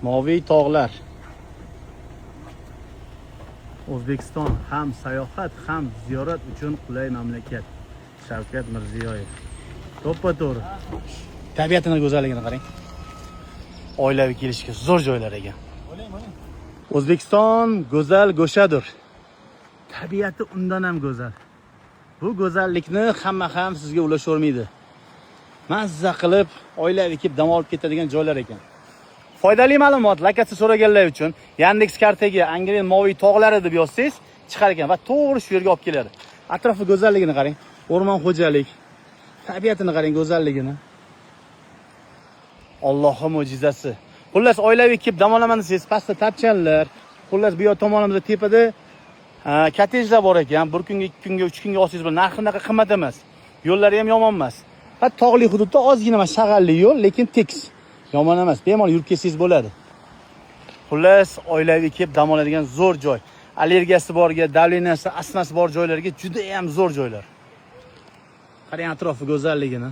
Moviy tog'lar. O'zbekiston ham sayohat, ham ziyorat uchun qulay mamlakat. Shavkat Mirziyoyev. To'ppa to'g'ri. Tabiatini go'zalligini qarang. Oilaviy kelishga zo'r joylar ekan. O'zbekiston go'zal go'shadir. Tabiati undan ham go'zal. Bu go'zallikni hamma ham sizga ulashavermaydi. Mazza qilib oilaviy kelib dam olib ketadigan joylar ekan. Foydali ma'lumot, lokatsiya so'raganlar uchun Yandex kartaga Angren Moviy tog'lari deb yozsangiz chiqar ekan va to'g'ri shu yerga olib keladi. Atrofi go'zalligini qarang. O'rmon xo'jalik. Tabiatini qarang, go'zalligini. Allohning mo'jizasi. Xullas, oilaviy kelib dam olaman desangiz, pastda tapchanlar, xullas bu yoq tomonimizda tepada kottejlar bor ekan. Bir kunga, 2 kunga, 3 kunga olsangiz bo'ladi. Narxi unaqa qimmat emas. Yo'llari ham yomon emas. Ha, tog'li hududda ozgina mana shag'alli yo'l, lekin tekis. Yomon emas. Bemalol yurib kelsangiz bo'ladi. Xullas, oilaviy kelib dam oladigan zo'r joy. Allergiyasi borga, давления si, astmasi bor joylarga juda ham zo'r joylar. Qarang atrofi go'zalligini.